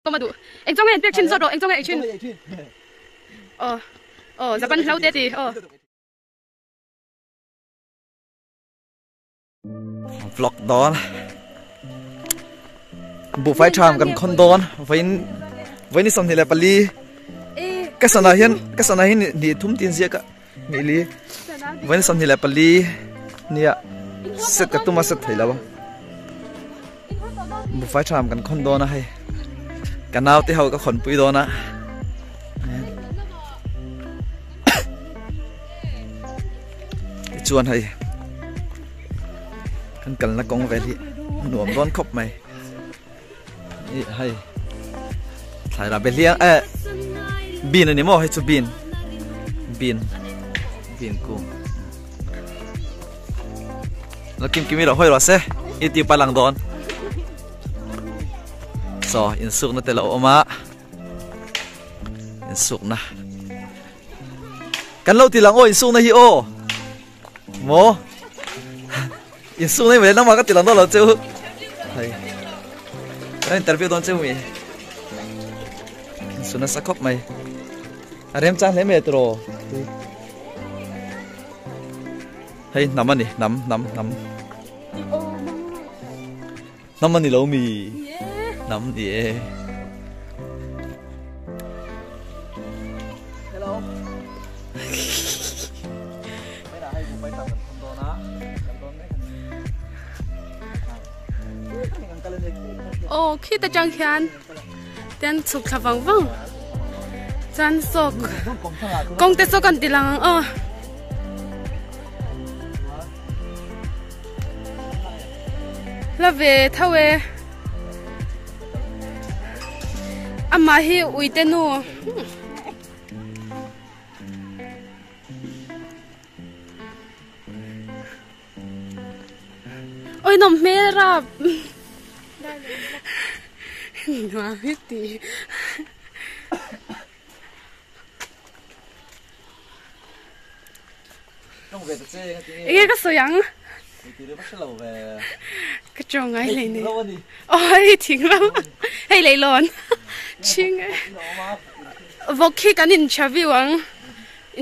Kawm a duh. Eng chu nge an pek thin zawt rawh, eng chu nge ei thin. Aw, aw, Japan hlo te ti, aw. Vlog dawn. Buhfai tham kan khawn dawn. Vawiin vawiin ni 24 ka sana hian ka sana hi ni thum tin ziak a ni li vawiin 24 nia set ka tum a set thei lo a. Buhfai tham kan khawn dawn a hei ka nau te ho ka khawn pui dawn a tichuan hei kan kalna kawng vel hi nuam dawn khawp mai ih hei thlai rah be hliang eh bean ani maw hei chu bean bean bean kung. Lo kim kim i lo hawi rawh se i ti pa lang dawn so insuk na te lo awm a insuk na kan lo ti lang aw insuk na hi aw mo insuk na hi mawle nangmah ka ti lang dawn lo cheu hei kan interview dawn cheu mi insuk nasa khawp mai a remchang hle mai tiraw Hei hnam a ni, hnam, hnam, hnam. Hnam a ni lo mi. Hnam ni e. Hello. Oh, khi ta chang khian ten chhuk thla vang vang chuan sawk kawng te saw kan ti lang ang aw. La ve tho e amah hi uite nu. Oi nawm hmel rap. Nuam hi ti. Enge ka sawi ang? Ka tawng ngai hlei nei. Oi thing ro. Hei leilawn. Ching e. Vawk hi kan interview ang.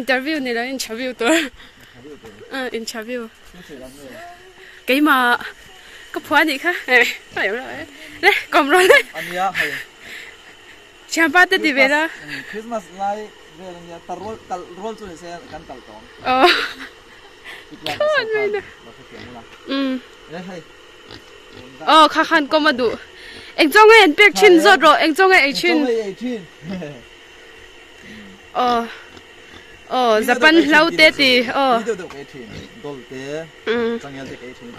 Interview ni lo interview tur. Interview. Keimah ka phua nih kha. Le kom rawh le. Thianpa te ti ve la. Christmas lai vel ania tar rual kal rual chu ni se kan kal tawng. Oh. Oh kha khan kom a duh. Eng chu nge an pek thin zawt rawh eng chu nge ei thin. Oh. Oh Japan hlo te ti oh. Dol te changel te ka ei thin.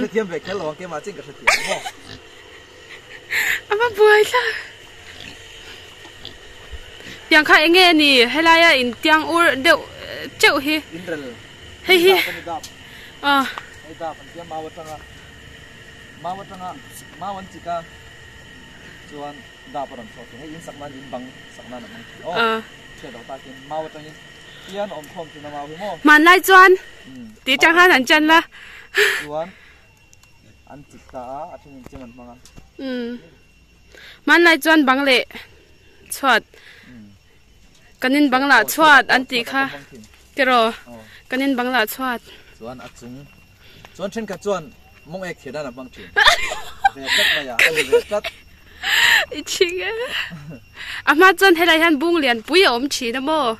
Hrethiam ve kher lo ang keimah chin ka hrethiam maw. A va buai thlak. Tiang kha enge a ni helaia in tiang ur deuh teuh hi. Inrel. Hei hi. Ah. Hei dap an tia mau atanga mau atanga mau an chik a chuan dap a rawn chhuak thin. Hei in sak nan in bang sak nan a hmang thin. Aw. Chhiat loh takin mau atangin tian awm khawm thin a mau hi maw. Hmanlai chuan tih atang khan an chan la. Chuan An chik ta a, a then in chem an hmang a. Umm. Hmanlai chuan bang leh chhuat kan in bang lah chhuat an tih kha tiraw kan in bang lah chhuat. Chuan a chung chuan thenkhat chuan mawng ek thir nan a hmang thin. Ve tlat mai a, a ni ve tlat. I ching e. A hma chuan helai hian bung lian pui a awm thin a maw.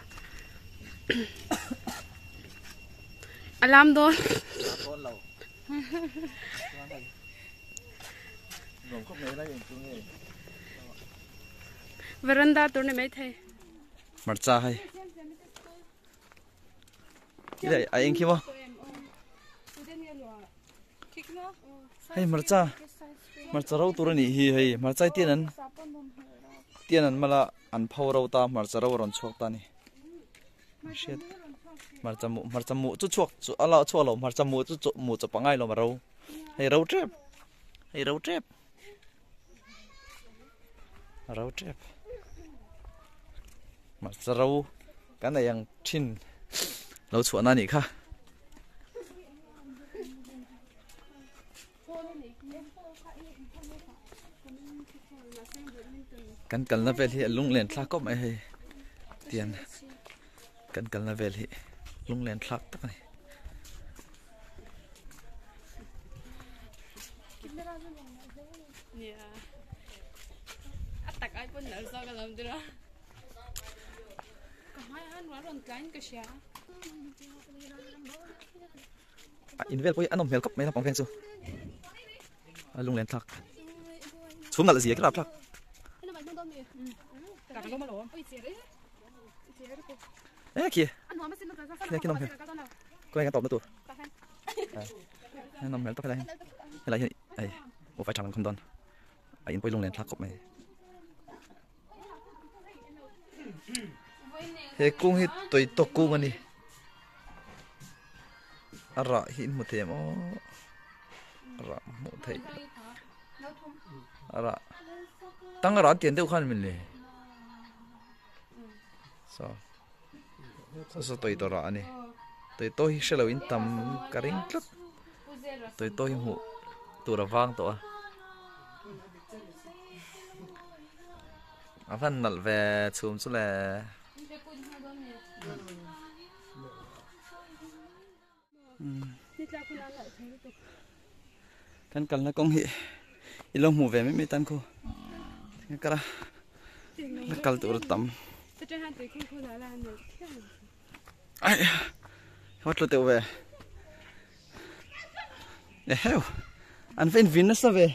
A lam dawn. A lam dawn lo. Veranda tur ni mai thei. Hmarcha hei. Ilai a eng khi maw? Hei hmarcha. Hmarcha ro tur anih hi hei. Hmarcha hi tian an tian an mala an pho ro ta hmarcha ro a rawn chhuak ta a ni. Hriat hmarcha mu hmarcha mu chu chhuak chu a la chhuak lo hmarcha mu chu chu mu chawp a ngai lo a ro hei ro tep hei ro tep a ro tep hmarcha ro kan ei ang thin lo chhuah na nih kha. Kan kalna vel hi a lunglen thlak khawp mai hei tian kan kalna vel hi lunglen thlak tak a ni. A in vel pawh hi a nawm hmel khawp mai naupang veng chu a lunglen thlak chhum nalh zia kher a thlak. E khi khi khi nawm hmel kawng hian tawpna tur a nawm hmel tawp helai hian helai hian ei ufai tha kan khawm dawn a in pawh hi lunglen thlak khawp mai. He kung hi tui tawk kung a ni. A rah hi in hmu thei em aw a rah hmuh theih a rah tang a rah tian deuh khan min le saw saw saw tui tawh rah a ni tui tawh hi hre lo in tam ka ring tlat tui tawh hi hmuh tur a vang tawh a a van nalh ve chhum chu le. Kan kalna kawng hi i lo hmuh ve mai mai tan khu kar a la kal tur a tam ai hawt lo teuh ve eheu an va invin nasa ve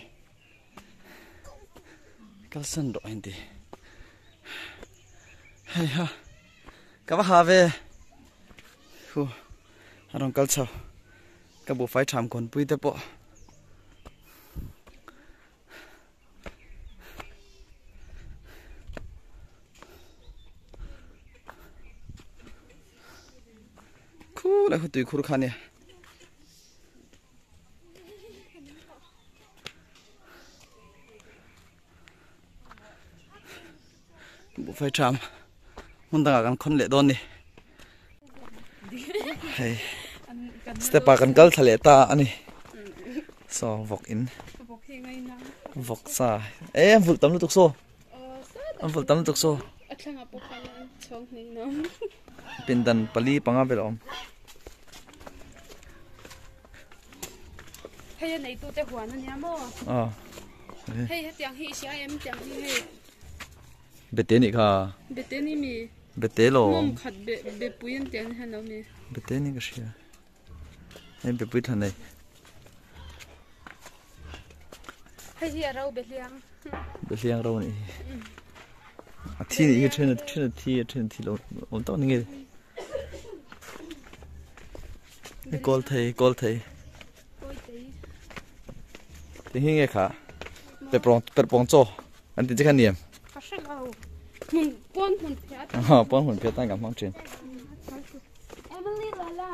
kalsan rawh a inti hei ha. Ka va ha ve hu a rawn kal chho ka buhfai tham kawnpui te pawh khulai khaw tuikhur kha ania. Buhfai tham hmun dangah kan khawn leh dawn ni hei step ah kan kal thla leh ta a ni saw vawk in vawk sa e an vulh tam lutuk saw an vulh tam lutuk saw pindan pali panga vel a awm. Hei a neitu te huan a nia maw? Aw. Hei hetiang hi i hria em tiang hi hei. Bete nih kha. Bete ni mi. Bete lo. Mawm khat be bepui an tiang hian lo mi. Bete ni ka hria. Hei bepui thla nei. Hei hi a ro behliang. Behliang ro nih hi. A thi nih hi then a then a thi a then a thi lo awm tak ni nge. Hei kawl thei kawl thei. Ti hi nge kha perpawng perpawng chaw an ti che kha niam. Ka hre lo. Hmun pawn hmun phiat. Ha pawn hmun phiat tan kan hmang thin. Emily Lala.